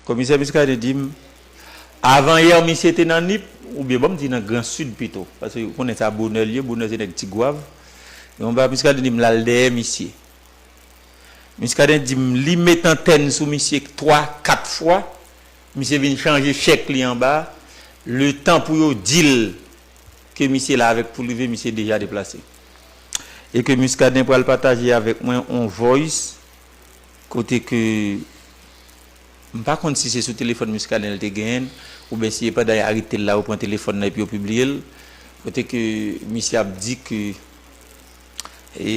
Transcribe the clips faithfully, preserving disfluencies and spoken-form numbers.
Komisè Muscadin di m, avan yè misye te nan Nip, oubyen bon, m di nan Gran Sid pito, paske ou konnen sa bonè l ye, bonè se nèg Tigwav. Yon ba Muscadin di m l al dèyè misye. Muscadin di m li met antèn sou misye twa, kat fwa, misye vin chanje chèk li anba, letan pou yo di l ke misye la avèk pou l rive, misye deja deplase. E ke Muscadin pral pataje avèk mwen on voice kote ke m pa konn si se sou telefòn Muscadin l te genyen l, oubyen si e pandan y arete l la, yo pran telefòn nan epi yo pibliye l, kote ke misye ap di ke e,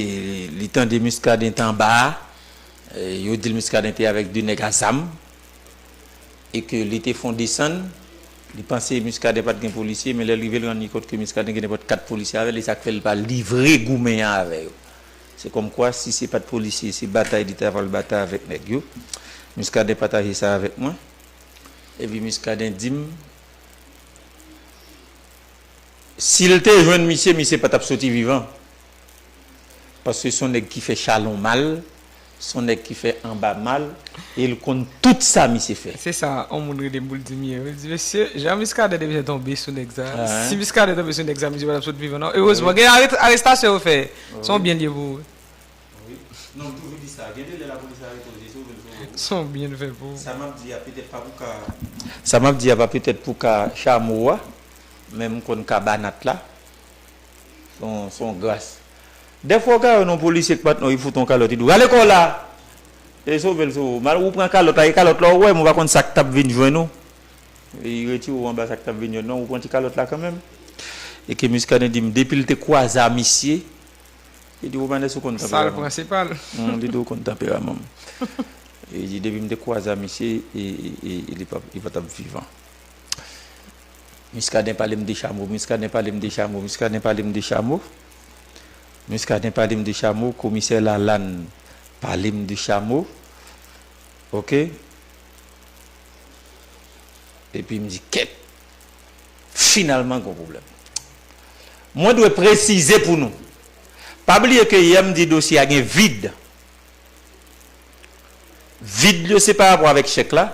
li tande Muscadin t anba a, e, yo di l Muscadin te avèk de nèg a zam, e ke li te fè on desann, li panse Muscadin pa t gen polisye, men lè l rive, l rann li kont ke Muscadin gen nenpòt kat polisye avè l, e sa k fè l pa livre goumen an avè yo. Se kòmkwa, si se pa t polisye, se batay li ta pral batay avèk nèg yo. Muscadin pataje sa avèk mwen. Epi Muscadin di m, si l te jwenn misye, misye pa t ap soti vivan. Paske se yon nèg ki fè chalon mal, se yon nèg ki fè anba mal, e l konn tout sa misye fè. Se sa, yon moun rele m pou l di m yè wi. L di, mesye, jan Muscadin te bezwen tonbe sou nèg sa. Ah, si Muscadin tonbe sou nèg sa, misye pa t ap sot vivan non. Erezman, gen aret- arestasyon yo fè. Se yon byen l ye pou ou. Wi. Non, m toujou di sa. Gen de lè lapolis arete w, se sove l sove w. Se yon byen l fè pou ou. Sa m ap di a petèt pa pou ka, sa m ap di a pa petèt pou ka chamo a, men m konn ka banat la. Se yon, se yon gras. Dèfwa w ka wè yon polisye k pa t non, li fout yon kalòt, li di w, rale kò w la! E sove l sove w. Mal ou pran kalòt la, e kalòt la ou wè, men w pa konn sa k t ap vin jwenn ou. E li retire w anba sa k t ap vin jwenn non, ou pran ti kalòt la kanmenm. E ke Muscadin di m, depi l te kwaze a misye, li di, Romanes, ou konn tanperaman m. Sa l pran, se pa l. Hmm, li di, ou konn tanperaman m. Li di, depi m te kwaze a misye, e, e, e, e li pa, li pa t ap vivan. Muscadin pale m de chamo, Muscadin pale m de chamo, Muscadin pale m de chamo. Muscadin pale m de chamo, komisè Lalann pale m de chamo. Oke? Epi m di, kèt, finalman gon pwoblèm. Mwen dwe presize pou nou. Pa bliye ke yè m di dosye a gen vid. Vid yo se pa rapò avèk chèk la.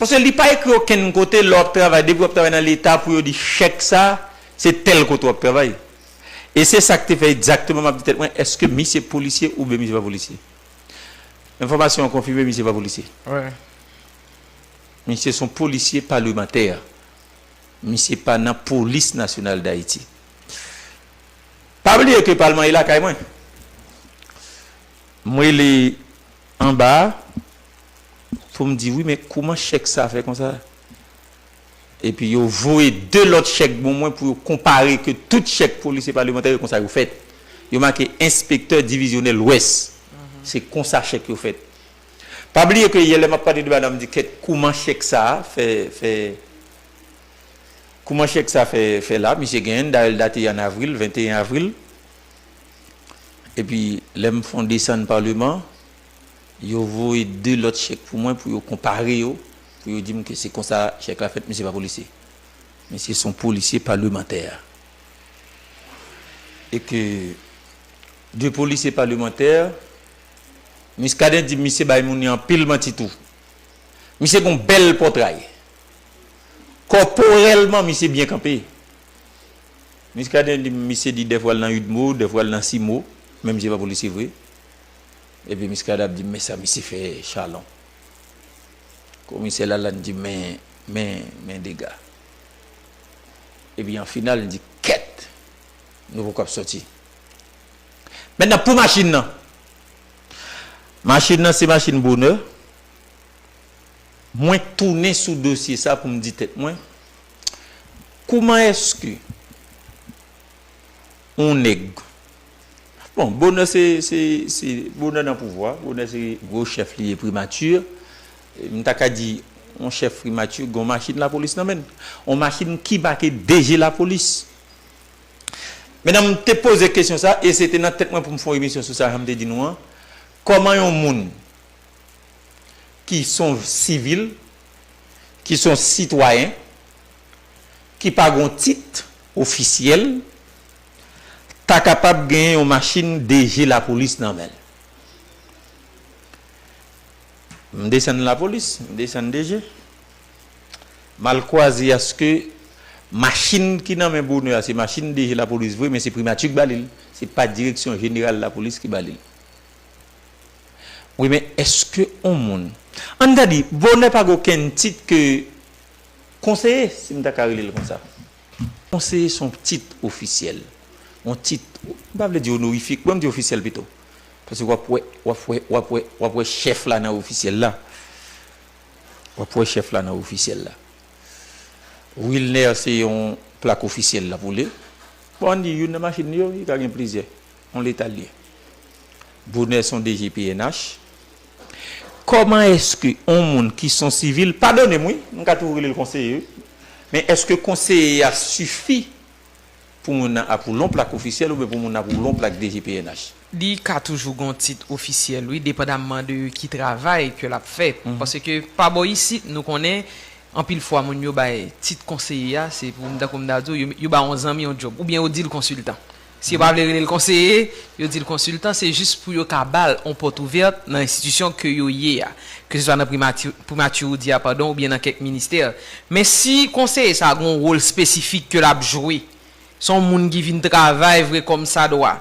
Paske li pa ekri okenn kote lè w ap travay, depi w ap travay nan Leta pou yo di chèk sa, se tèl kote w ap travay. E se sa k te fè egzakteman m ap di tèt mwen, èske misye polisye oubyen misye pa polisye? Enfòmasyon an konfime, misye pa polisye. Wi. Misye se yon polisye palemantè. Misye pa nan Polis Nasyonal Dayiti. Pa bliye ke palman e lakay mwen. M rele anba a pou m di, wi, men kouman chèk sa fè konsa? Epi yo voye de lòt chèk ban mwen pou yo konpare ke tout chèk polisye palemantè yo konsa yo fèt. Yo make enspektè divizyonèl Lwès. Se konsa chèk yo fèt. Pa bliye ke yè lè m ap pale de bagay la, m di, kèt, kouman chèk sa a fè, fè, kouman chèk sa fè, fè la? Misye genyen, dayè l date an avril, venteyen avril. Epi, lè m fè yon desann palman, yo voye de lòt chèk pou mwen pou yo konpare yo, pou yo di m ke se konsa chèk la fèt, misye pa polisye. Misye se yon polisye palemantè. E ke de polisye palemantè, Muscadin di misye bay moun yo anpil manti tou. Misye gon bèl pòtray. Kòporèlman, misye byen kanpe. Muscadin di m, misye di dèfwa l nan uit mo, dèfwa l nan sis mo, men misye pa polisye vre. Epi Muscadin ap di m, men sa misye fè chalon. Komisè Lalann di, men, men, men dega. Epi an final, li di, kèt, nou poko ap sòti. Mentnan, pou machin nan. Machin nan, se machin bonè. Mwen tounen sou dosye sa pou m di tèt mwen, kouman èske yon nèg, bon, bonè se, se, se bonè nan pouvwa, bonè se gwo chèf li ye, primati, m ta ka di, yon chèf primati gen yon machin lapolis nan men l, yon machin ki make D G lapolis. Mentnan, m te poze kesyon sa, e se te nan tèt mwen pou m fè yon emisyon sou sa, jan m te di nou an, kòman yon moun ki se yon sivil, ki se yon sitwayen, ki pa gen yon tit ofisyèl, ta kapab genyen yon machin D G lapolis nan men l. M desann lapolis, m desann D G. M al kwaze aske machin ki nan men Bonè a, se machin D G lapolis vre, men se primati k ba li l. Se pa direksyon jeneral lapolis ki ba li l. Wi, men èske on moun, ann ta di, Bonè pa gen okenn tit ke konseye, si m ta ka rele l konsa. Konseye se yon tit ofisyèl. Yon tit, m pa vle di onorifik, bon, m di ofisyèl pito. Paske w ap wè, w ap wè, w ap wè, w ap wè chèf la nan ofisyèl la. W ap wè chèf la nan ofisyèl la. Wilner se yon plak ofisyèl l ap woule. Bon, ann di, youn nan machin li yo, li ka gen plizyè. Yon leta l ye. Bonè se yon D G P N H. Kòman èske yon moun ki se yon sivil, padone m wi, m ka toujou rele l konseye wi, men èske konseye a sifi pou moun nan ap woule yon plak ofisyèl oubyen pou moun nan ap woule yon plak D G P N H? Li ka toujou gen yon tit ofisyèl, wi, depandamman de ki travay ke l ap fè. Paske pa bò isit, nou konnen, anpil fwa, moun yo bay tit konseye a, se pou, tankou m ta di w, yo, yo ba yon zanmi yon djòb, oubyen yo di l konsiltan. Si yo pa vle rele l konseye, yo di l konsiltan, se jis pou yo ka ba l yon pòt ouvè nan enstitisyon ke yo ye a, ke se swa nan primati, primati ou di a, padon, oubyen nan kèk ministè. Men si konseye sa a gen yon wòl espesifik ke l ap jwe, se yon moun ki vin travay vre kòmsadwa.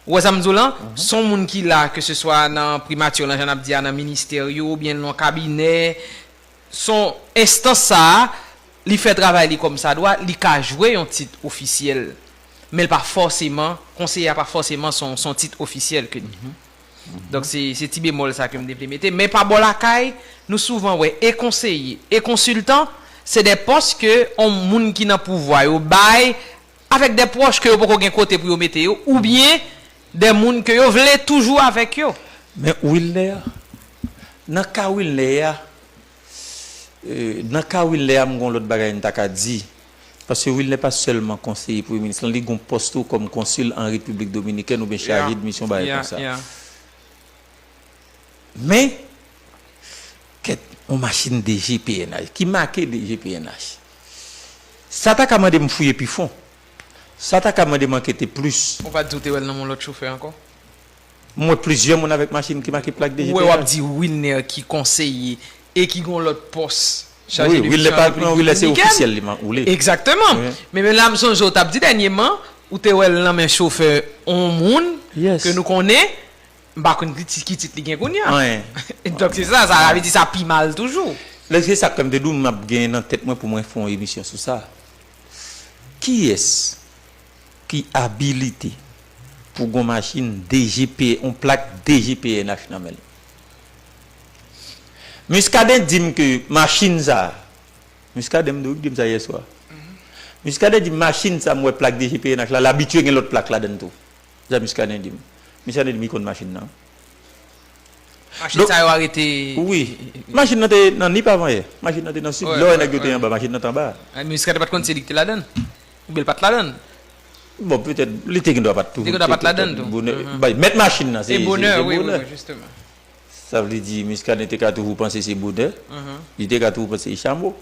Ou wè sa m di w lan? Se yon moun ki la, ke se swa nan primati lan, jan n ap di a, nan ministè yo, oubyen nan yon kabinè, se yon enstans sa a, li fè travay li kòmsadwa, li ka jwe yon tit ofisyèl. Men l pa fòseman, konseye a pa fòseman se yon, se yon tit ofisyèl ke li. Donk, se, se ti bemòl sa ke m te vle mete. Men pa bò lakay, nou souvan wè e konseye, e konsiltan, se de pòs ke yon moun ki nan pouvwa yo bay, avèk de pwòch ke yo poko gen kote pou yo mete yo, oubyen de moun ke yo vle toujou avèk yo. Men Wilner, nan ka Wilner a, e, nan ka Wilner a, m gen yon lòt bagay m ta ka di. Paske Wilner pa sèlman konseye premye minis lan, li gen yon pòs tou kòm konsil an Repiblik Dominikèn oubyen chaje de misyon bagay konsa. Men, kèt, yon machin D G P N H, ki make D G P N H. Sa ta ka mande m fouye pi fon. Sa ta ka mande m ankete plis. Ou pa t di w te wè l nan men yon lòt chofè ankò? M wè plizyè moun avèk machin ki make plak D G P N H. Ou wè, w ap di Wilner ki konseye e ki gen yon lòt pòs chaje de misyon an Repiblik Dominikèn. Wi, Wilner se ofisyèl li man, ou le. Egzakteman. Men, men la, m sonje w t ap di dènyèman, ou te wè l nan men chofè yon moun ke nou konnen. M pa konn ki ti-, ki tit li gen kounye a. Anyen. Donk, se sa, sa vle di sa pi mal toujou. Lè se sa k fè m te di w m ap gen nan tèt mwen pou mwen fè yon emisyon sou sa. Kiyès ki abilite pou gon machin D G P, yon plak D G P N H nan men l? Muscadin di m ke machin sa, Muscadin m di w, di m sa yè swa. Muscadin di m machin sa m wè plak D G P N H la, l abitye gen lòt plak ladann tou. Sa Muscadin di m. Muscadin di m li konn machin nan. Machin sa yo arete. Wi. Machin nan te nan Nip avan yè. Machin nan te nan Sid. Lè w wè nèg yo te anba, machin nan te anba. Muscadin pa t konn se li ki te ladann. Oubyen l pa t ladann. Bon, petèt, li te gen dwa pa t toujou. Li te gen dwa pa t ladann tou. Mèt machin nan, se, se Bonè. Sa vle di, Muscadin te ka toujou panse se Bonè. Li te ka toujou panse se Chameau.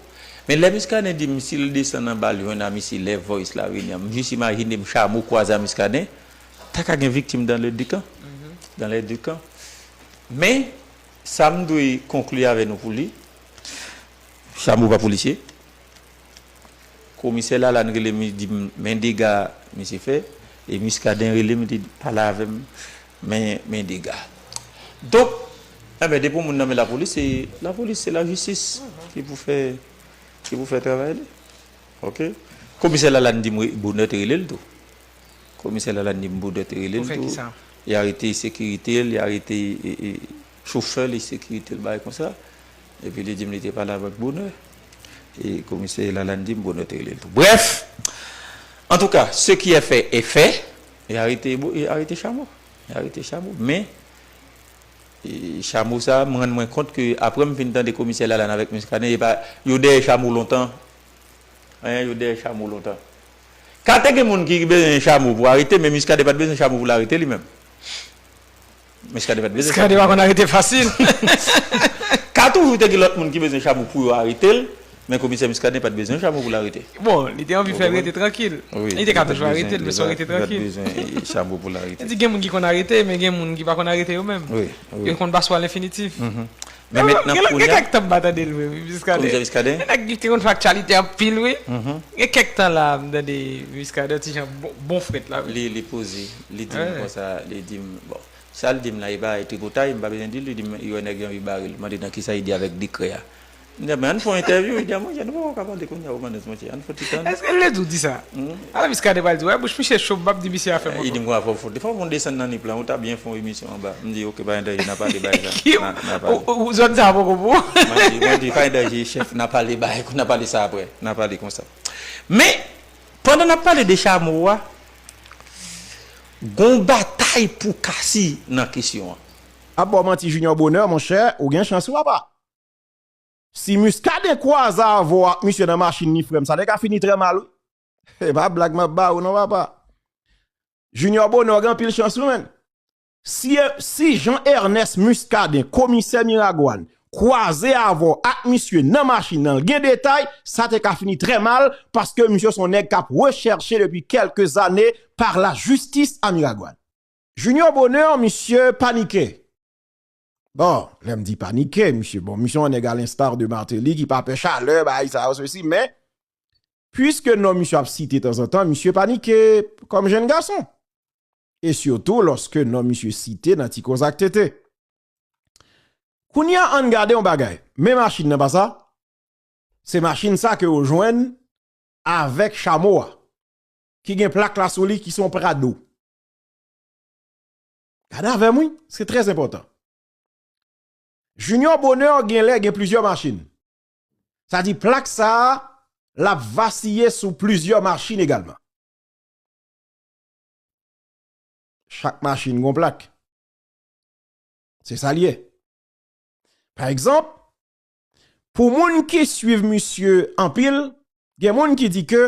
Men lè Muscadin di m si l desann anba l jwenn a misye lè Voice la vini an, m jis imajine m Chameau kwaze a Muscadin, ta ka gen viktim dans les deux camps. Dans les deux camps. Men, sa m dwe konkli avè nou pou li, Chameau pa polisye. Komisè Lalanne rele m, li di m men dega misye fè, e Muscadin rele m, li di pale avè m, men, men dega. Donk, enben, depi yon moun nan men lapolis, se lapolis, se lajistis ki pou fè, ki pou fè travay li. Oke? Komisè Lalanne di m Bonè te rele l tou. Komisè Lalanne di m Bonè te rele l tou. Pou fè kisa? Li arete sekirite l, li arete, e, e, chofè l, sekirite l, bagay konsa. Epi li di m li te pale avèk Bonè. E komisè Lalanne di m Bonè te rele l tou. Brèf, antouka, ce qui est fait est fait. Li arete Bo-, li arete Chameau. Li arete Chameau. Men, e, Chameau sa, m rann mwen kont ke apre m fin tande komisè Lalanne avèk Muscadin, e pa, yo dèyè Chameau lontan. Anyen, yo dèyè Chameau lontan. Ka te gen moun ki bezwen Chameau pou arete, men Muscadin pa t bezwen Chameau pou l arete li menm. Muscadin pa t bezwen Chameau. Muscadin pa konn arete fasil. Ka toujou te gen lòt moun ki bezwen Chameau pou yo arete l, men komisè Muscadin pa t bezwen Chameau pou l arete. Bon, li te anvi fè l rete trankil. Wi, li te ka toujou arete l, men sa rete trankil. Li pa t bezwen Chameau pou l arete. Li di gen moun ki konn arete, men gen moun ki pa konn arete yo menm. Wi, wi. Yo konn paswa lenfinitif. Mhm. Men mentnan gen, gen kèk tan m pa tande l vre, wi, Muscadin. Komisè Muscadin? Gen nèg ki te konn fè aktyalite anpil, wi. Gen kèk tan la, m tande Muscadin, ti jan bon, bon frèt la, wi. Li, li poze, li di m konsa, li di m, bon, sa l di m la, e pa tripotay, m pa bezwen di l, li di m, li wè nèg yo anvi bare l, mande nan kisa li di avèk dekrè a. M di, men ann fè yon entèvyou, li di, a, monchè, nou poko ka pale kounye a, Romandens, monchè, ann fè ti tan. Èske l te di w di sa? Ala Muscadin pral di, wè, bouch misye cho, m p ap di misye afè m ankò. Li di m konsa, fò, fò, fò w desann nan nip la, ou ta byen fè yon emisyon anba. M di, oke, pa gen danje, n a pale bagay sa. Ki, n a, n a pale. Ou, ou, zòn sa poko pou ou? Mwen di, mwen di, pa gen danje, chèf, n a pale bagay, n a pale sa aprè. N a pale konsa. Men, pandan n ap pale de chamo a, gon batay pou kasi nan kesyon an. Ap ba w manti, Junior Bonheur, monchè, ou gen chans wi, papa. Si Muscadin kwaze avè w ak misye nan machin li, frè m, sa te ka fini trè mal, wi. E pa blag m ap ba ou non, papa. Junior Bonheur gen anpil chans, wi, menn. Si, si Jean Ernest Muscadin, komisè Miragwàn, kwaze avè w ak misye nan machin nan, l gen detay, sa te ka fini trè mal, paske misye se yon nèg k ap rechèche depi kèlke zane pa lajistis a Miragwàn. Junior Bonheur, misye panike. Bon, lè m di panike, misye, bon, misye yon nèg à l'instar de Martelly ki pa pè chalè, bagay sa yo, sesi, men, piske non misye ap site tanzantan, misye panike kòm jèn gason. E sitou lòske non misye site nan ti koz ak tete. Kounye a, ann gade yon bagay. Men machin nan, pa sa? Se machin sa ke yo jwenn avèk chamo a, ki gen plak la sou li, ki se yon Prado. Gade avè m, wi, se trè enpòtan. Junior Bonheur genlè gen plizyè machin. Sa di plak sa a, l ap vasiye sou plizyè machin egalman. Chak machin gon plak. Se sa l ye. Pa egzanp, pou moun ki swiv misye anpil, gen moun ki di ke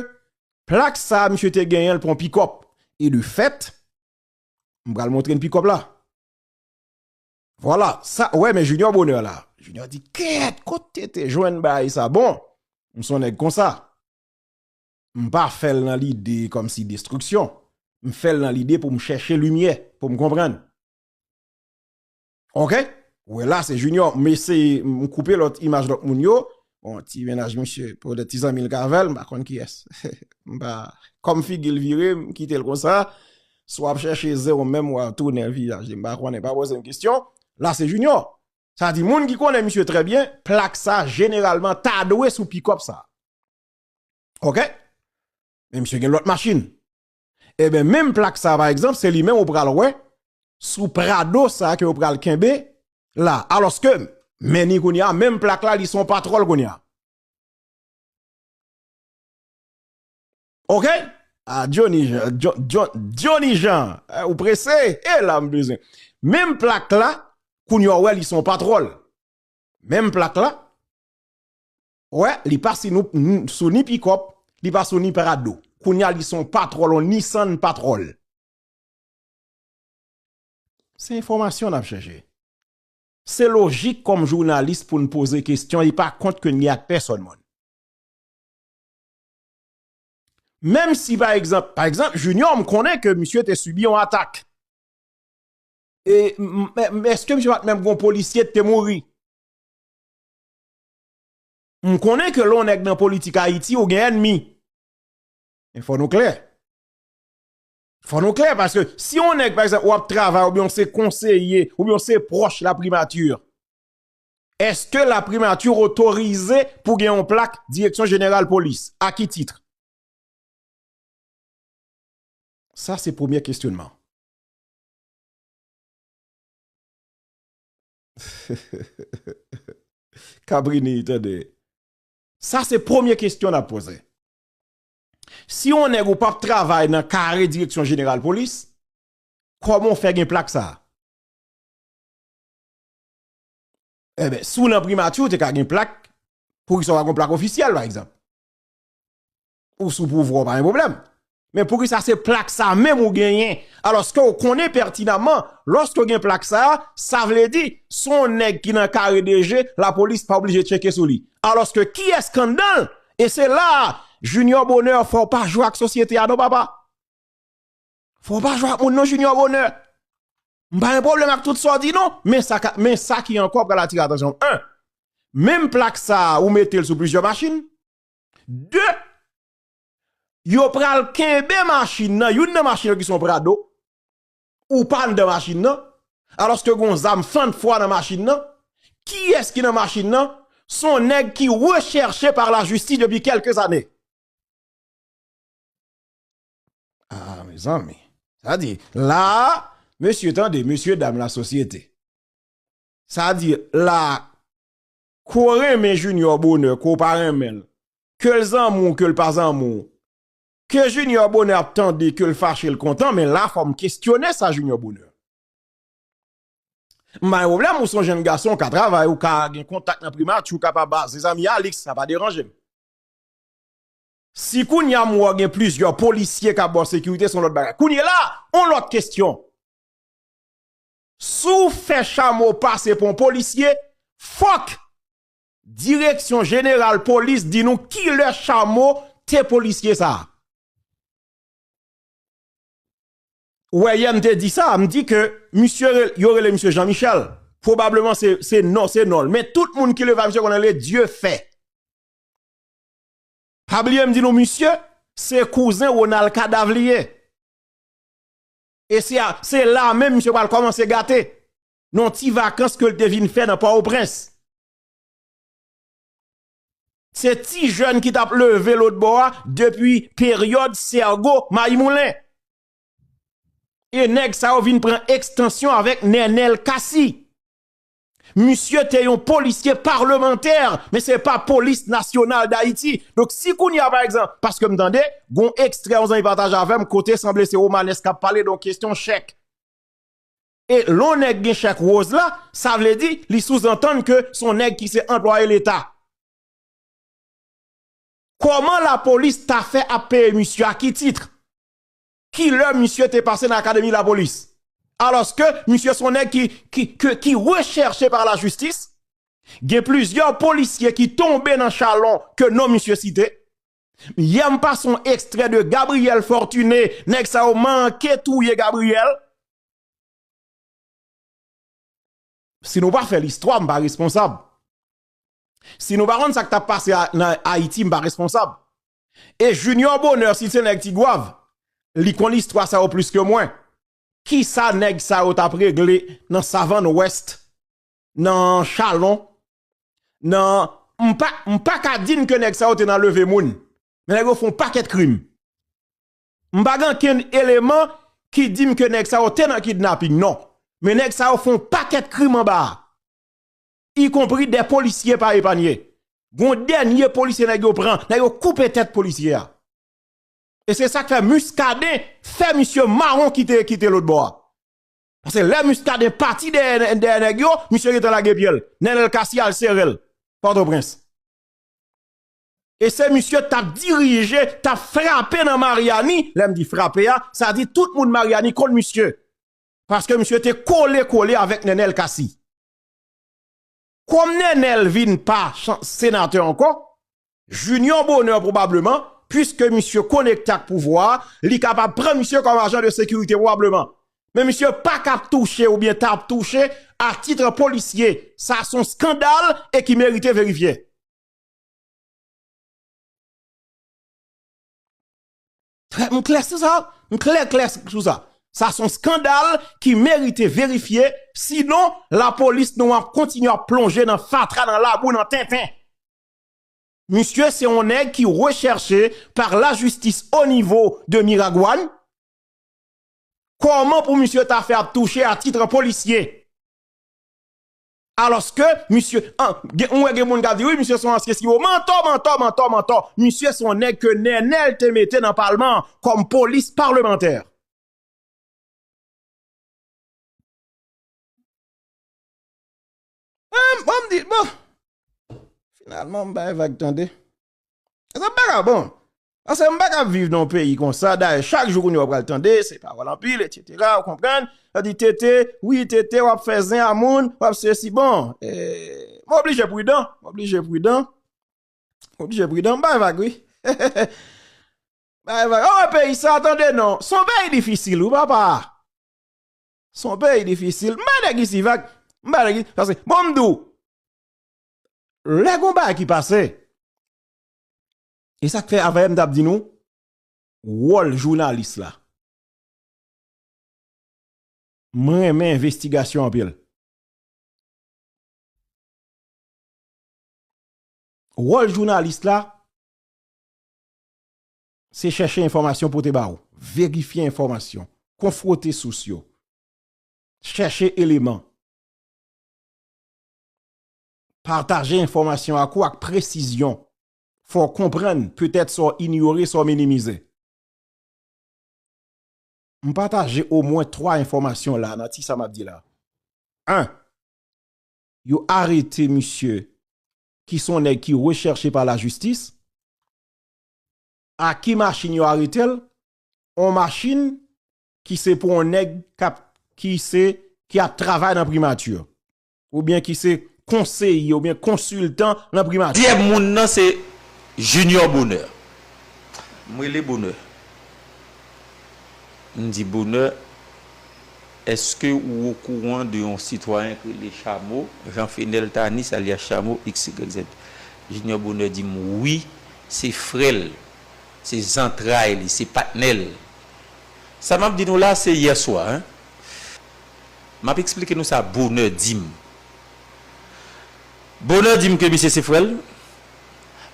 plak sa a, misye te genyen l pran pikòp. E de fèt, m pral montre n pikòp la. Vwala, sa, wè, men Junior Bonheur la. Junior di, kèt, kote te jwenn bagay sa? Bon, m se yon nèg konsa. M pa fè l nan lide kòmsi destriksyon. M fè l nan lide pou m chèche limyè, pou m konprann. Oke? Wè la, se Junior. M eseye, m koupe lòt imaj lòt moun yo. Bon, ti mennaj misye, poutèt ti zanmi l k avè l, m pa konn kiyès. M pa, kòm figi l vire, m kite l konsa. Si w ap chèche zewo menm, w a tounen vizaj li. M pa konnen, pa poze m kesyon. La, se Junior. Sa di, moun ki konnen misye trè byen, plak sa, jeneralman, ta dwe sou pikòp sa. Oke? Men misye gen lòt machin. Ebyen, menm plak sa, pa egzanp, se li menm ou pral wè sou Prado sa ke yo pral kenbe la. Alòske, men ni kounye a, menm plak la, li se yon patwòl kounye a. Oke? A, Johnny Jean, Jo-, Jo-, Johnny Jean, eh, ou prese? E la m bezwen. Menm plak la, kounye a, w wè, li se yon patwòl. Menm plak la, wè, li pa si nou, n-, sou ni pikòp, li pa sou ni Prado. Kounye a, li se yon patwòl, yon Nissan patwòl. Se enfòmasyon n ap chèche. Se lojik kòm jounalis pou n poze kesyon, li pa kont ke n gen ak pèsòn moun. Menm si, pa egzanp, pa egzanp, Junior, m konnen ke misye te sibi yon atak. E, m, m, èske misye pa t menm gon polisye ki te mouri? M konnen ke lè yon nèg nan politik Ayiti, ou gen ènmi. Men fò nou klè. Fò nou klè, paske si yon nèg, pa egzanp, w ap travay, oubyen w se konseye, oubyen w se pwòch laprimati, èske laprimati otorize pou gen yon plak Direksyon Jeneral Polis? A ki tit? Sa se premye kesyonman. Kabrini, tande. Sa se premye kesyon n ap poze. Si yon nèg ou p ap travay nan kare Direksyon Jeneral Polis, kòman w fè gen plak sa a? Enben, si w nan primati, w te ka gen plak, poukisa w pa gen plak ofisyèl, pa egzanp? Ou sou pouvwa, w pa gen pwoblèm. Men poukisa se plak sa menm ou genyen, alòske w konnen pètinamman, lòske w gen plak sa, sa vle di, se yon nèg ki nan kare de je, lapolis pa oblije tcheke sou li. Alòske kiyès k anndan l? E se la a, Junior Bonheur, fò w pa jwe ak sosyete a non, papa. Fò w pa jwe ak moun non, Junior Bonheur. M pa gen pwoblèm ak tout sa w di non, men sa, ka- men sa ki ankò pral atire atansyon m. En, menm plak sa a, ou mete l sou plizyè machin. De, yo pral kenbe machin nan, youn nan machin yo ki se yon Prado, ou pa anndan machin nan, alòske gen yon zam fann fwa nan machin nan. Kiyès ki nan machin nan? Se yon nèg ki rechèche pa lajistis depi kèlke zane. Ah, mezanmi. Sa di, la a, mesye, tande, mesye dam lasosyete. Sa di, la a, ke w renmen Junior Bonheur, ke w pa renmen l, ke l zanmi w, ke l pa zanmi w, ke Junior Bonheur ap tande, ke l fache, l kontan, men la, fò m kesyone sa Junior Bonheur. M pa gen pwoblèm, ou se yon jenn gason, ou ka travay, ou ka gen kontak nan primati, ou ka pa ba, se zanmi Alix, sa pa deranje m. Si kounye a m wè gen plizyè polisye k ap ba w sekirite, se yon lòt bagay. Kounye la, yon lòt kesyon. Si w fè chamo pase pou yon polisye, fòk Direksyon Jeneral Polis di nou kilè chamo te polisye sa a. Ou wè, yè m te di sa, m di ke misye, re- yo rele misye Jean Michel. Pwobableman se, se non, se non l. Men tout moun ki leve a misye konnen le Dieu fait. Pa bliye m di nou, misye, se kouzen Ronald Kadav li ye. E se a- se la menm misye pral kòmanse gate. Nan ti vakans ke l te vin fè nan Pòtoprens. Se ti jèn ki t ap leve lòt bò a depi peryòd Sègo Mayimoulen. E nèg sa yo vin pran ekstansyon avèk Nènèl Cassy. Misye te yon polisye palmantè, men se pa Polis Nasyonal Dayiti. Donk, si kounye a, pa egzanp, paske m tande, gon ekstrè yon zanmi pataje avè m, kote sanble se Romanes k ap pale, donk, kesyon chèk. E lè yon nèg gen chèk woz la, sa vle di, li souzantann ke se yon nèg ki se anplwaye Leta. Kòman lapolis ta fè ap peye misye a ki tit? Kilè misye te pase nan akademi lapolis? Alòske misye se yon nèg ki, ki, ki, ki rechèche pa lajistis. Gen plizyè polisye ki tonbe nan chalon ke non misye site. Yè m pase yon ekstrè de Gabriel Fortuné, nèg sa yo manke touye Gabriel. Si nou pa fè listwa, m pa responsab. Si nou pa konn sa k t ap pase a- nan Ayiti, m pa responsab. E Junior Bonheur, si se nèg Tigwav, li konn istwa sa yo plis ke mwen. Kisa nèg sa yo t ap regle nan Savann Wès, nan Chalon, nan, m pa, m pa ka di n ke nèg sa yo te nan leve moun. Men nèg yo fè yon pakèt krim. M pa gen okenn eleman ki di m ke nèg sa yo te nan kidnaping, non. Men nèg sa yo fè yon pakèt krim anba a. Ikonpri de polisye pa epanye. Gon dènye polisye nèg yo pran, nèg yo koupe tèt polisye a. E se sa k fè Muscadin fè misye mawon kite, kite lòt bò a. Paske lè Muscadin pati dèyè, dèyè nèg yo, misye gentan lage pye l. Nènèl Cassy al sere l. Pòtoprens. E se misye t ap dirije, t ap frape nan Maryani. Lè m di frape a, sa di tout moun Maryani konn misye. Paske misye te kole kole avèk Nènèl Cassy. Kòm Nènèl vin pa chan- senatè ankò, Junior Bonheur pwobableman, piske misye konekte ak pouvwa a, li kapab pran misye kòm ajan de sekirite pwobableman. Men misye pa ka ap touche oubyen t ap touche a tit polisye. Sa se yon eskandal e ki merite verifye. Trè, m klè sou sa. M klè, klè sou sa. Sa se yon eskandal ki merite verifye. Sinon, lapolis nou ap kontinye ap plonje nan fatra, nan labou, nan tenten. Misye se yon nèg ki rechèche pa lajistis o nivo de Miragwàn. Kòman pou misye ta fè ap touche a tit polisye? Alòske, misye, an, gen, ou wè gen moun k ap di, wi, misye se yon ansyen siwo. Mantò, mantò, mantò, mantò. Misye se yon nèg ke Nènèl te mete nan palman an kòm polis palmantè. Bon, m di, bon. Finalman, m bay vag tande. E sa m pa ka, bon. Paske m pa ka viv nan yon peyi konsa. Dayè, chak jou kounye a w pral tande, se pawòl anpil, etsetera. Ou konprann? Yo di, Tete, wi, Tete, w ap fè zen a moun, w ap sesi. Bon, e, m oblije pridan, m oblije pridan. M oblije pridan, m bay vag, wi. Bay vag. Oh, peyi sa, tande non. Se yon peyi difisil, wi, papa. Se yon peyi difisil. M pa nèg isi vag. M pa nèg isi. Paske, bon, m di w, lè gon bagay ki pase, e sa k fè avè m t ap di nou, wòl jounalis la. Mwen renmen envestigasyon anpil. Wòl jounalis la, se chèche enfòmasyon pote ba ou, verifye enfòmasyon, konfwote sous yo, chèche eleman, pataje enfòmasyon ak ou ak presizyon. Fò w konprann, petèt sa w inyore, sa w minimize. M pataje omwen twa enfòmasyon la nan ti sa m ap di la. En, yo arete misye ki se yon nèg ki rechèche pa lajistis. A ki machin yo arete l? On machin ki se pou on nèg k ap, ki se, ki ap travay nan primati. Oubyen ki se konseye, oubyen konsiltan nan primati. Dezyèm moun nan se Junior Bonheur. M rele Bonheur. M di, Bonheur, èske ou okouran de yon sitwayen ki rele Chamo, Jean Fenel Tanis, alyas Chamo, X Y Z? Junior Bonheur di m, wi, se frè l, se zantray li, se patnè l. Sa m ap di nou la, se yè swa, en. M ap eksplike nou sa Bonheur di m. Bonheur di m ke misye se frè l.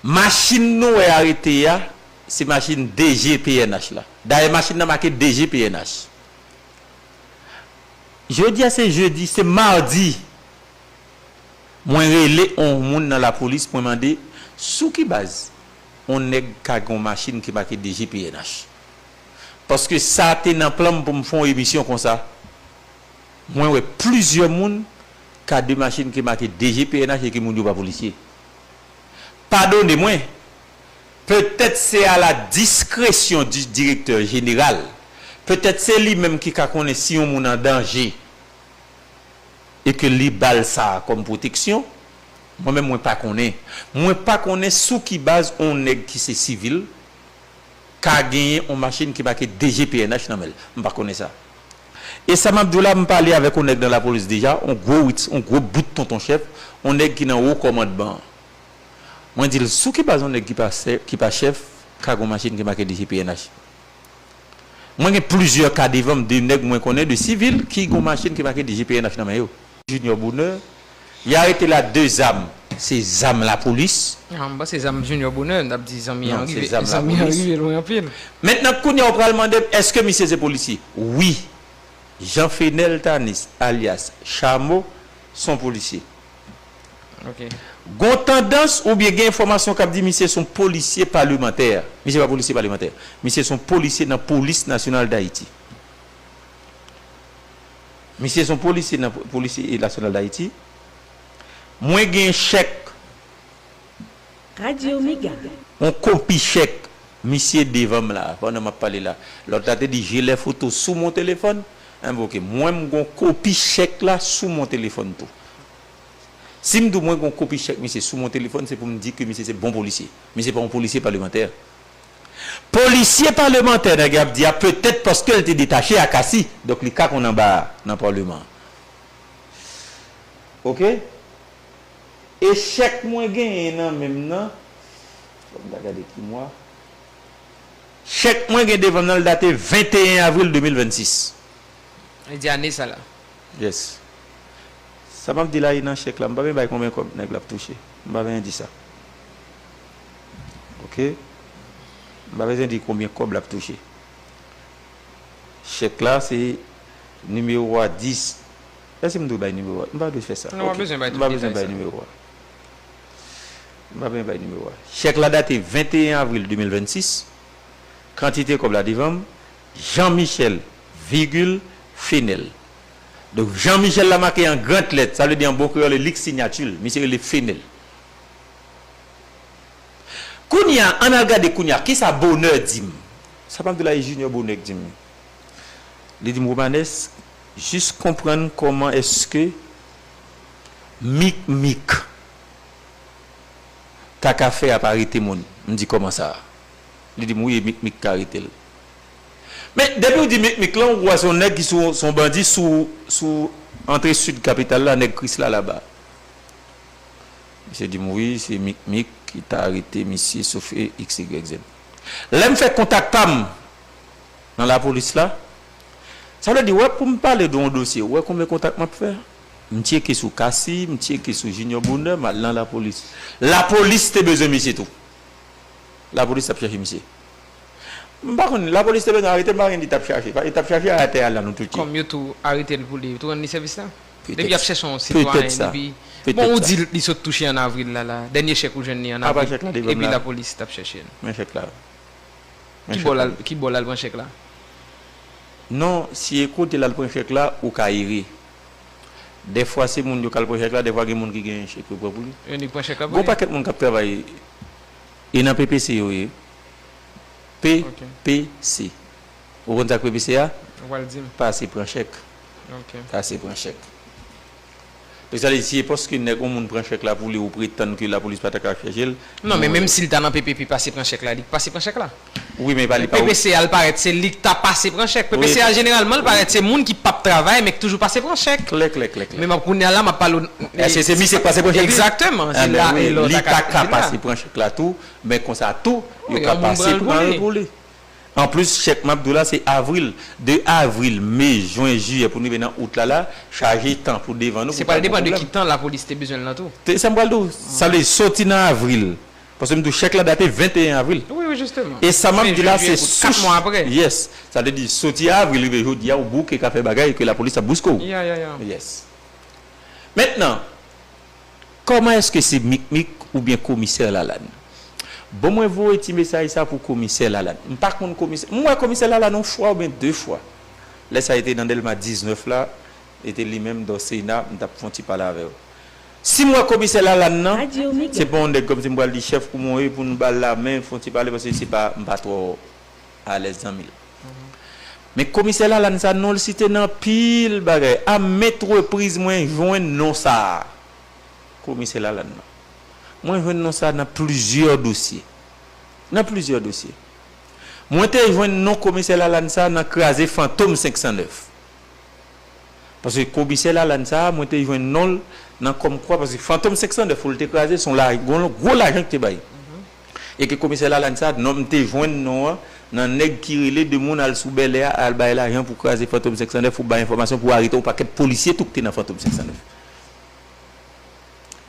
Machin nou wè arete a, se machin D G P N H la. Dayè, machin nan make D G P N H. Jodi a se jedi, se madi. Mwen rele on moun nan lapolis, mwen mande sou ki baz on nèg ka gen on machin ki make D G P N H. Paske sa te nan plan m pou m fè on emisyon konsa. Mwen wè plizyè moun ka de machin ki make D G P N H e ke moun yo pa polisye. Padone mwen, petèt se à la discrétion du directeur général, petèt se li menm ki ka konnen si yon moun an danje e ke li ba l sa a kòm pwoteksyon, mwen menm mwen pa konnen. Mwen pa konnen sou ki baz on nèg ki se sivil ka genyen on machin ki make D G P N H nan men l. M pa konnen sa. E sa m ap di w la, m pale avèk on nèg nan lapolis deja, on gwo wits, on gwo bout tonton chèf, on nèg ki nan wo kòmandman an. Mwen di l, sou ki baz on nèg ki pa sè-, ki pa chèf ka gen on machin ki make D G P N H? Mwen gen plizyè ka devan m, de nèg mwen konnen, de sivil, ki gen on machin ki make D G P N H nan men yo. Junior Bonheur, y arete la de zam. Se zam lapolis. Ah, m panse zam Junior Bonheur, n ap di zanmi an rive, zanmi an rive lwen anpil. Mentnan, kounye a, ou pral mande m, èske misye se polisye? Wi. Jean Fenel Tanis, alyas Chamo, se on polisye. Ok. Gon tandans oubyen gen enfòmasyon k ap di misye se on polisye palemantè. Misye pa polisye palemantè. Misye se on polisye nan Polis Nasyonal Dayiti. Misye se on polisye nan Polis Nasyonal Dayiti. Mwen gen chèk. Radyo Mega. On kopi chèk misye devan m la, pandan m ap pale la. Lòt la te di, j'ai les photos sous mon téléphone. Enben, ok. Mwen, m gon kopi chèk la sou mon téléphone tou. Si m di w mwen gon kopi chèk misye sou mon téléphone, se pou m di ke misye se bon polisye. Misye pa yon polisye palemantè. Polisye palemantè, nèg y ap di a, petèt paske l te detache a Kati, donk li ka konn anba a nan palman an. Ok? E chèk mwen genyen nan men m nan, fò m ta gade ki mwa. Chèk mwen gen devan m nan, l date venteyen avril de mil vennsis. Li di ane sa la. Yes. Sa m ap di la, e nan chèk la, m pa bezwen bay konbyen kòb nèg la ap touche. M pa bezwen di sa. Ok? M pa bezwen di konbyen kòb l ap touche. Chèk la, se nimewo a dis. Èske m dwe bay nimewo a? M pa dwe fè sa. Non, w pa bezwen bay tout detay sa. M pa bezwen bay nimewo a. M pa bezwen bay nimewo a. Chèk la date venteyen avril de mil vennsis. Kantite kòb la devan m, Jean Michel, vigil, Fenel. Donk, Jean Michel la make an gran lèt, sa vle di an bon kreyòl, e li k sinyati l. Misye rele Fenel. Kounye a, ann al gade kounye a, kisa Bonheur di m? Sa pa m di la, e Junior Bonheur k di m li. Li di m, Romanes, jis konprann kòman èske Mik Mik ta ka fè ap arete moun. M di, kòman sa? Li di m, wi, e Mik Mik ka arete l. Men depi w di Mikmik lan, ou wè se yon nèg ki sou, se yon bandi sou, sou antre sid kapital la, nèg Krisla laba. Misye di m, wi, se Mikmik ki ta arete misye, sof X Y Z. Lè m fè kontak pa m nan lapolis la, sa vle di, wè, pou m pale de yon dosye, ou wè konbyen kontak m ap fè? M tcheke sou Cassy, m tcheke sou Junior Bonheur, m al nan lapolis. Lapolis te bezwen misye tou. Lapolis t ap chèche misye. M pa konn, lapolis te bezwen arete l, m pa konn li t ap chache. Li t ap chache atè a la, nou tout ye. Kòm yo tou arete l pou li, yo tou rann li sèvis la? Depi y ap chèche yon sitwayen, depi, bon, ou di li sot touche an avril la, la. Dènye chèk ou jwenn li an avril, epi lapolis t ap chèche l. Men chèk la. Ki bò l al, ki bò l al pran chèk la? Non, si e kote l al pran chèk la, ou ka ere. Dèfwa se moun yo k al pran chèk la, dèfwa gen moun ki gen chèk yo pran pou li. Yo nik pran chèk la pou li? Gon pakèt moun k ap travay, e nan P P C yo ye. P P C. Ou konn sa k P P C a? Ou pral di m. Pase pran chèk. Ok. Pase pran chèk. Donk sa vle di, si e paske nèg, yon moun pran chèk la pou li, ou pretann ke lapolis pa ta ka chèche l? Non, men menm si l ta nan P P P pase pran chèk la, li k pase pran chèk la. Wi, men pa li pa. P P C a l parèt se li k ta pase pran chèk. P P C a jeneralman l parèt se moun ki p ap travay, men k toujou pase pran chèk. Klè, klè, klè, klè. Men m ap kounye a la, m ap pale w. Èske se misye k pase pran chèk li? Egzakteman, se la e lòt li ta ka pase pran chèk la tou, men konsa tou, yo ka pase pran l pou li. Anplis, chèk m ap di w la, se avril. De avril, me, jen, jiyè, pou n rive nan out la, la, chaje tan pou devan nou. Se pral depann de ki tan lapolis te bezwen l lan tou. Se sa m pral di w. Sa vle di soti nan avril. Paske m di w, chèk la date venteyen avril. Wi, wi, jisteman. E sa m ap di la, se sou. Kat mwa apre. Yes. Sa vle di, soti avril, rive jodi a, ou bouke ka fè bagay ke lapolis ap bouske w. Ya, ya, ya. Yes. Mentnan, kòman èske se Mikmik oubyen komisè Lalann? Bon, mwen voye ti mesaj sa pou komisè Lalann. M pa konn komisè. M wè komisè Lalann yon fwa oubyen de fwa. Lè sa e te nan Dèlma diznèf la, e te li menm, Dòseyna, m t ap fè yon ti pale avè w. Si m wè komisè Lalann nan, se pa yon nèg kòmsi m pral di chèf kouman w ye pou nou ba l lamen, fè yon ti pale, paske se pa, m pa twò alèz zanmi l. Men komisè Lalann sa, non l site nan anpil bagay. A maintes reprises, mwen jwenn non sa a. Komisè Lalann nan. Mwen jwenn non sa a nan plizyè dosye. Nan plizyè dosye. Mwen te jwenn non komisè Lalann sa a nan kraze Fantom senk san nèf. Paske komisè Lalann sa a, mwen te jwenn non l nan kòmkwa, paske Fantom senk san nèf pou l te kraze, se yon la, gwo, gwo lajan ki te bay. E ke komisè Lalann sa, non, m te jwenn non an nan nèg ki rele de moun al sou Bèlè a, al bay lajan pou kraze Fantom senk san nèf, pou bay enfòmasyon, pou arete yon pakèt polisye tou ki te nan Fantom senk san nèf.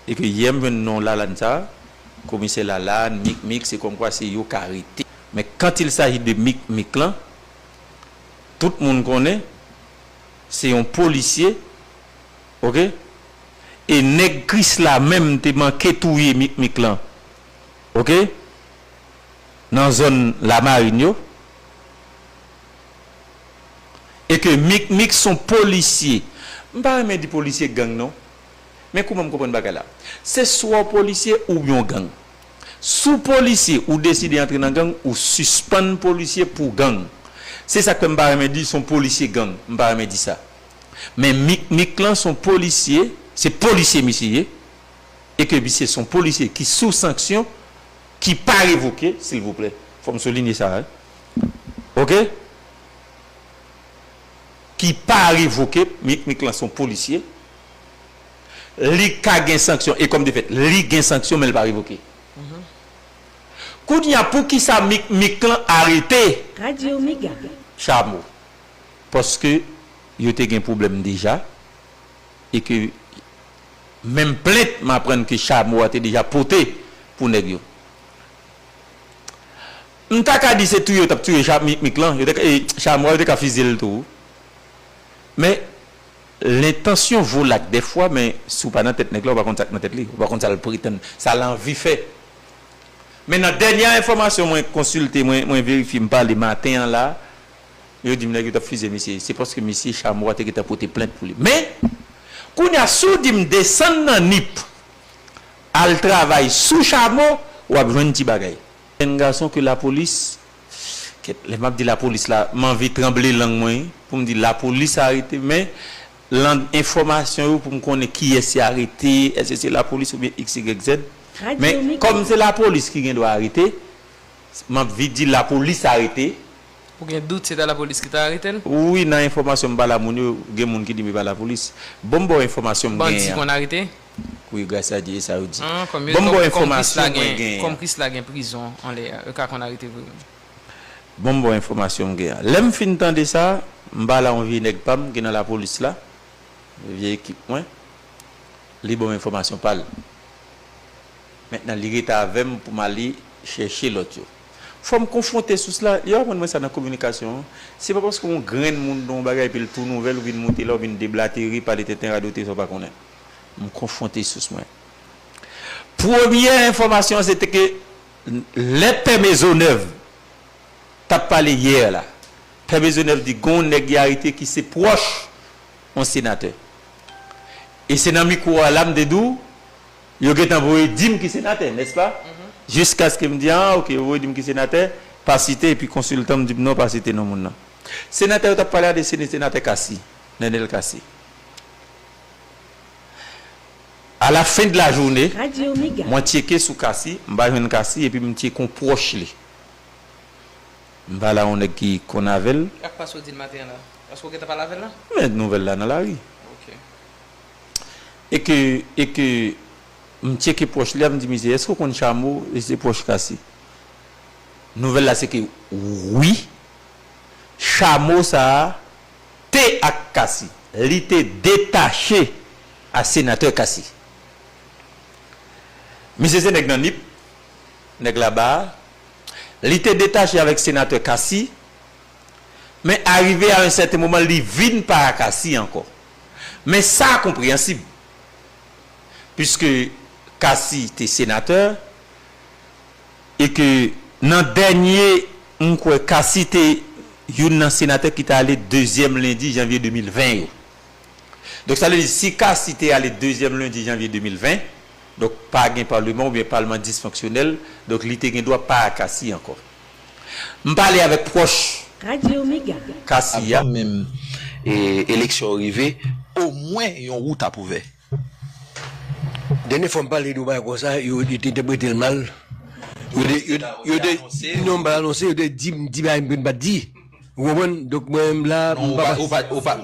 E ke yè m jwenn non Lalann sa, komisè Lalann, Mikmik, se kòmkwa se yo k arete. Men quand il s'agit de Mikmik lan, tout moun konnen, se yon polisye, oke? E nèg Krisla menm te manke touye Mikmik lan, oke? Nan zòn Lamarin yo. E ke Mikmik se yon polisye. M pa renmen di polisye gang non. Men kouman m konprann bagay la? Se swa w polisye oubyen w gang. Si w polisye, ou deside antre nan gang, ou sispann polisye pou gang. Se sa k fè m pa renmen di se yon polisye gang. M pa renmen di sa. Men Mikmik lan se yon polisye, se polisye misye ye. E ke misye se yon polisye ki sou sanksyon, ki pa revoke, silvouplè. Fò m soulinye sa, wi. Oke? Ki pa revoke, Mikmik lan se yon polisye. Li ka gen sanksyon, e kòm de fèt, li gen sanksyon, men l pa revoke. Kounye a, poukisa Mikmik lan arete Chamo? Paske yo te gen pwoblèm deja, e ke menm plent, m aprann ke Chamo a te deja pote pou nèg yo. M ta ka di se touye yo t ap touye Cha-, Mikmik lan, yo te ka, e, Chamo a, yo te ka fizye l tou. Men, lentansyon vo lak dèfwa, men si w pa nan tèt nèg la, ou pa konn sa k nan tèt li, ou pa konn sa l pretann, sa l anvi fè. Men nan dènyè enfòmasyon mwen konsilte, mwen, mwen verifye, m pale maten an la, yo di m nèg yo t ap fizye misye, se paske misye Chamo a te gentan pote plent pou li. Men, kounye a, si w di m desann nan Nip, al travay sou Chamo, w ap jwenn ti bagay. Jèn gason ke lapolis, kèt, lè m ap di lapolis la, m anvi tranble lang mwen, wi, pou m di lapolis arete, men, lan enfòmasyon yo pou m konnen kiyès ki arete, èske se lapolis oubyen X Y Z. Men, kòm se lapolis ki gen dwa arete, m anvi di lapolis arete, Ou gen dout se ta lapolis ki ta arete l? Wi, nan enfòmasyon m ba la moun yo, gen moun ki di m e pa lapolis. Bon, m ba w enfòmasyon m Bandi genyen an. Konn arete? Wi, gras a Dye, e sa yo di. Ah, kòm yo, Bon, m ba w kòm, kòm Krisla enfòmasyon mwen gen, genyen kòm an. Krisla gen prizon anlè a, yo ka konn arete vre wi. Bon, m ba w enfòmasyon m gen an. Lè m fin tande sa, m pale a yon vye nèg pa m ki nan lapolis la, vye ekip mwen, li ban m enfòmasyon pa l. Mentnan, li rete avè m pou m ale chèche lòt yo. Fò m konfwonte sous la, yo aprann mwen sa nan kominikasyon an. Se pa paske yon grenn moun di yon bagay epi l tou nouvèl, ou vin moute la, ou vin deblatere, pale tenten, radote, sa w pa konnen. M konfwonte sous mwen. Premyè enfòmasyon an, se te ke lè Pè Maisonneuve t ap pale yè la, Pè Maisonneuve di gon nèg y arete ki se pwòch yon senatè. E se nan mikwo a la m te di w, yo gentan voye di m ki senatè, nèspa? Jiskaske m di, ah, ok, yo voye di m ki senatè, pa site, epi konsiltan m di m non, pa site non moun nan. Senatè yo t ap pale a de se senatè Cassy, Nenel Cassy. À la fin de la journée, mwen tcheke sou Cassy, m pa jwenn Cassy, epi m tcheke yon pwòch li. M pale a yon nèg ki konn avè l. Ak pa sa w di l maten an la? Èske w gentan pale avè l la? Men nouvèl la nan lari. Ok. E ke, e ke m tcheke pwòch li a, m di, "Misye, èske w konn Chamo?" E se pwòch Cassy. Nouvèl la se ke wi, Chamo sa a te ak Cassy. Li te detache a senatè Cassy. Misye se nèg nan Nip, nèg laba a. Li te detache avèk senatè Cassy, men arive a yon sèten moman, li vin pa a Cassy ankò. Men sa konpreyansib, piske Cassy te senatè, e ke nan dènye, m kwè Cassy te youn nan senatè ki te ale dezyèm lendi janvye de mil ven yo. Donk, sa vle di, si Cassy te ale dezyèm lendi janvye de mil ven, donk, pa gen palman oubyen palman disfonksyonèl, donk, li te gen dwa pa a Cassy ankò. M pale avèk pwòch Cassy a. Avan menm, e, eleksyon yo rive, omwen yon wout ap ouvè. Dènye fwa m pale de yon bagay konsa, yo, yo te entèprete l mal. Yo te, yo, yo te, non, m pa anonse, yo te di m, di bagay m pa t di. Ou konprann? Donk, mwen menm la, m pa, ou pa, ou pa,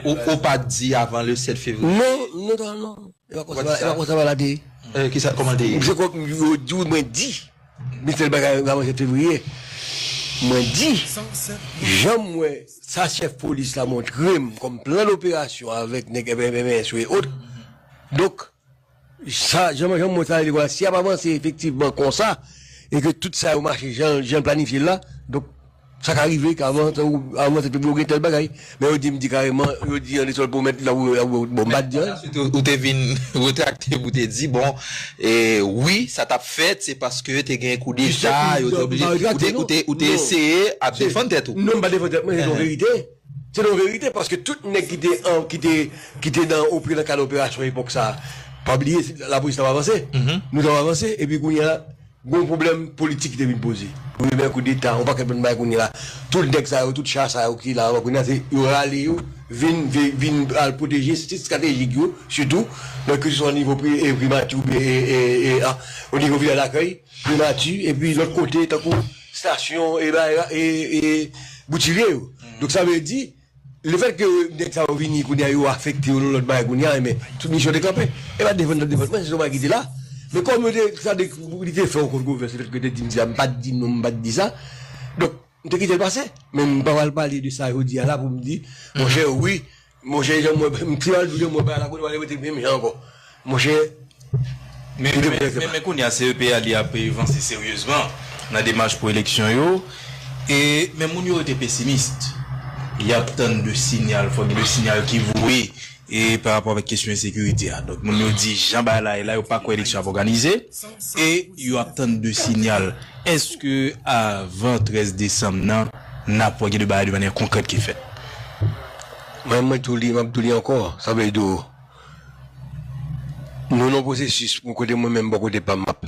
ou pa di avan le sèt fevriye. Non, non, non, non. E pa konsa, e pa konsa bagay la te ye. Eh, kisa, kòman l te ye? Se kòm yo di w mwen di. Misye bagay ramasè fevriye. Mwen di, jan m wè sa chèf polis la montre m kòm plan doperasyon avèk nèg F M S yo e ot. Donk, sa, jan, jan m wè sa, li wè, si y ap avanse efektivman konsa, e ke tout sa yo mache jan, jan l planifye l la, donk, sa ka rive ke avan, avan sèt fevriye, ou gen tèl bagay. Men yo di m di kareman, yo di an de sòl pwomèt la, ou, ou, bon, m pa t di anyen. Ou te, ou te vin retrakte pou te di, bon, e, wi, sa t ap fèt, se paske te gen koudeta, yo te oblije, ou te, ou te, ou te eseye ap defann tèt ou. Non, m pa defann tèt mwen, se yon verite. Se yon verite, paske tout nèg ki te an, ki te, ki te nan, ope-, nan kad operasyon epòk sa a, pa bliye, lapolis t ap avanse. Nou t ap avanse, epi kounye a, gon pwoblèm politik ki te vin poze. Premyè koudeta, yon pakèt bann bagay kounye a la. Tout nèg sa yo, tout cha sa yo ki la, kounye a, se yo rale yo, vin, vin, vin al pwoteje sit estratejik yo, sitou, nan keseswa nivo pri-, e, primati oubyen, e, e, e, a, o nivo vilaj lakèy, primati, epi lòt kote, tankou stasyon, e, e, e, e boutilye yo. Donk, sa vle di, lefètke nèg sa yo vini kounye a, yo afekte yo nan lòt bagay kounye a, men tout misyon te kanpe. E pa defann nan defann mwen, se yon bagay ki te la. Men kòm yo te, sa te, li te fè yon kont gouvèn, se fètke te di m sa, m pa t di non, m pa t di sa. Donk, m te kite l pase. Men m pa pral pale de sa jodi a la pou m di, monchè, wi, monchè, jan mwen, m ti pral di w jan mwen pa la kote, pral rete menm jan ankò. Monchè, Men, men, men, men kounye a, C E P a, li ap, e, vanse seryezman nan demach pou eleksyon yo. E, men moun yo rete pesimis. Y ap tann de sinyal, fò gen de sinyal ki voye, e, pa rapò avèk kesyon ensekirite a. Donk, moun yo di, jan bagay la ye la, yo pa kwè eleksyon ap òganize. E yo ap tann de sinyal. Èske avan trèz desanm nan, n ap wè gen de bagay de manyè konkrèt ki fèt? Mwen, mwen tou li, m ap tou li ankò. Sa vle di, nou nan pwosesis, mwen kote mwen menm, bò kote pa m, m ap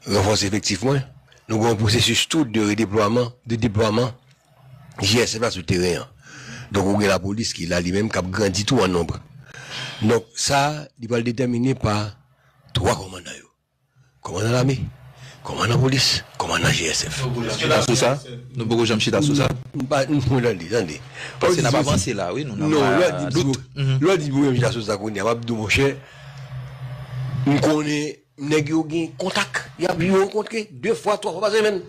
ranfòse efektif mwen. Nou gen yon pwosesis tou de redeplwaman, de deplwaman J S F la sou teren an. Donk, ou gen lapolis ki la li menm, k ap grandi tou an nonb. Donk, sa, li pral detèmine pa twa kòmandan yo. Kòmandan lame, kòmandan polis, kòmandan J S F. Nou poko janm chita sou sa? Nou poko janm chita sou sa? M pa, m pran tande, tande. Paske n ap avanse la, wi, nou nan mwa dout. Lè w di pou envitasyon sa kounye a, m ap di w, monchè, m konnen nèg yo gen kontak, y ap yo rankontre de fwa, twa fwa pa semèn.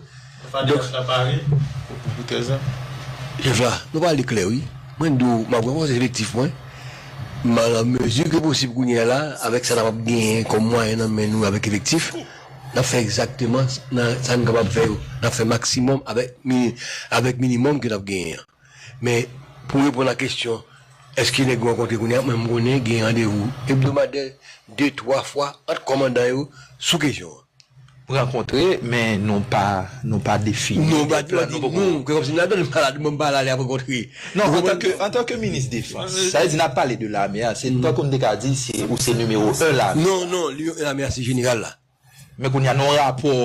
Donk, la pare pou, pou, pou trèz an. Chèf la, nou pale klè, wi. Mwen di w, m ap ranfòse efektif mwen. M a, nan mezi ke posib kounye a la, avèk sa n ap ap genyen kòm mwayen nan men nou avèk efektif, n ap fè egzakteman nan sa n kapab fè yo. N ap fè maksimòm avèk mi-, avèk minimòm ke n ap genyen an. Men, pou reponn a kesyon, èske nèg yo rankontre kounye a? Mwen, m konnen gen randevou ebdomadè, de, twa fwa ant kòmandan yo sou kesyon an. Rankontre, men nou pa, nou pa defini. Nou pa, nou pa di nou, ke kòmsi nou la, nou pa la, nou pa la, l ap rankontre. Non, antanke, antanke minis defans, sa vle di n ap pale de lame a, se tankou n te ka di, se, ou se nimewo en lame. Non, non, nimewo en lame a, se jeneral la. Men kounye a, nan rapò,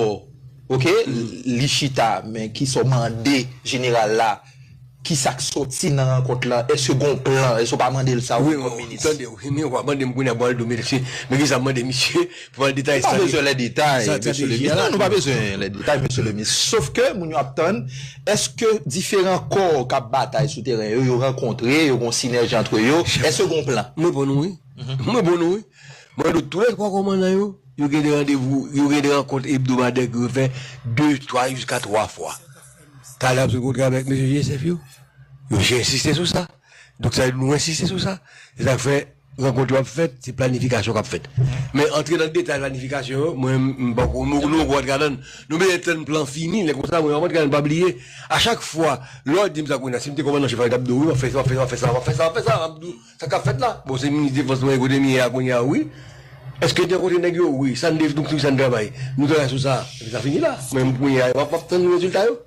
oke, li chita, men kisa w mande jeneral la, kisa k soti nan rankont lan, èske gon plan, èske w pa mande l sa, wi, kòm minis? Tande, wi, men w pa mande m kounye a, bon, al do mesye, men kisa m mande misye, pou al detaye sa. Nou pa bezwen lè detay, mesye le minis. Non, nou pa bezwen lè detay, mesye le minis. Sof ke moun yo ap tann, èske diferan kò k ap batay sou teren yo, yo rankontre, yo gon sinèji antre yo, èske gon plan? M reponn ou wi. M reponn ou wi. Mwen, tou lè twa kòmandan yo, yo gen de randevou, yo gen de rankont ebdomadè ke yo fè de, twa, jiska twa fwa. Talè ap sou kontre avèk mesye G S F yo. Yo, j ensiste sou sa. Donk, sa, nou ensiste sou sa. Se sa k fè rankont yo ap fèt, se planifikasyon k ap fèt. Men antre nan detay planifikasyon yo, mwen, m, m poko, nou, nou poko antre ladan. Nou bezwen tann plan fini, lè konsa, mwen, antre ladan, pa bliye. A chak fwa, lè w di m sa kounye a, si m te kòmandan chèf, m t ap di w, wi, m ap fè sa, m ap fè sa, m ap fè sa, m ap fè sa, m ap di w, sa k ap fèt la? Bon, se minis defans mwen kote m ye a kounye a, wi. Èske n te rankontre nèg yo? Wi. Sa n te, nou, sa n travay. Nou travay sou sa. Epi sa fini la. Mwen, kounye a, m ap, m ap tann rezilta yo.